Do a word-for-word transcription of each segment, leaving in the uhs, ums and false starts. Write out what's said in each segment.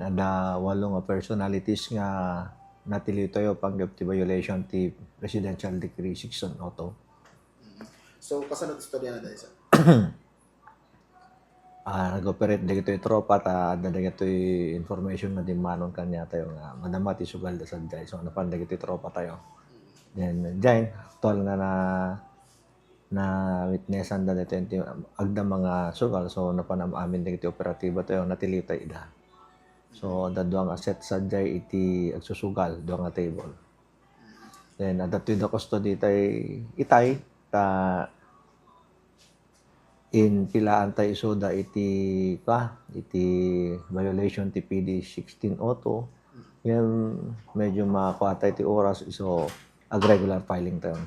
Adda walo nga personalities nga natiliwtayo panggep ti violation ti Presidential Decree sixteen oh two. So, kasano ti istorya na dahil, sir? Ah, nag-operate dagitoy tropa ta adda dagitoy information nga dimmanon kaniatayo nga madama ti sugal da sadiay. So, napan dagitoy tropa tayo. Then, diay, aktual nga na, na witnessan da dito yung agda mga sugal. So, napan am-amin dagitoy operatiba tayo, natiliwtayo ida. So, adda dua nga set sadiay iti agsusugal, dua nga table. Then, adda toy da custody tay itay, ta in pilaan tay isuda iti, pa, iti violation ti P D sixteen oh two. Ngem medyo makuha tay ti oras, isu ag-regular filing tayo.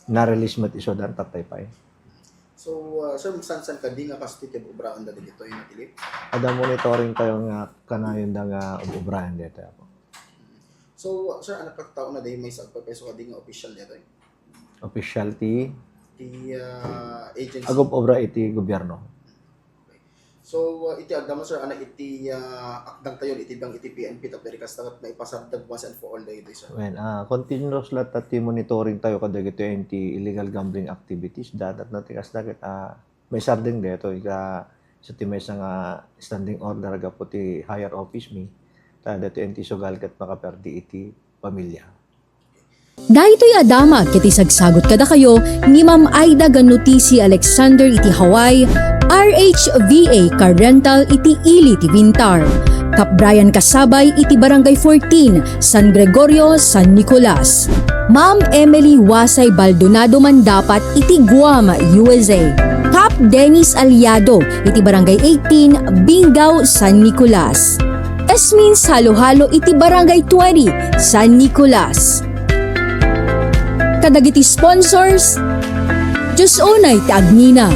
Na-release met isuda, tatay pay. So, uh, sir, san-san kadi nga kastoy ti obraan da dagitoy natilip? Adda monitoring tayo nga kanayon da nga obraan dito. So, uh, sir, anak ka tao na dahil may sagpay peso kadi nga official dito? Official ti Ti uh, agency. Agop obra iti gobyerno. So, uh, iti agdama, sir, ana iti uh, akdang tayo, iti bang iti P N P, tapos iri kasta kat maipasardag once and for all dito, sir. Well, ah, continuous latta ti monitoring tayo kadagito iti illegal gambling activities. Dadat na ti kasta ket ah, may sarding dito, ika, so ti maysa nga standing order gapu ti higher office mi. Ta dito iti sugal ket makaperdi iti pamilya. Daytoy a damag ket isagsagut kadakayo ni Ma'am Aida Gannuti C. Alexander iti Hawaii, R H V A Car Rental iti ili ti Vintar, Cap Brian Kasabay iti Barangay fourteen, San Gregorio, San Nicolas. Ma'am Emily Wasay Baldonado Mandapat iti Guam, U S A. Cap Dennis Aliado iti Barangay eighteen, Bingao, San Nicolas. Esmin Saluhalo iti Barangay twenty, San Nicolas. Kadagiti sponsors, Diyos unay ti agnina.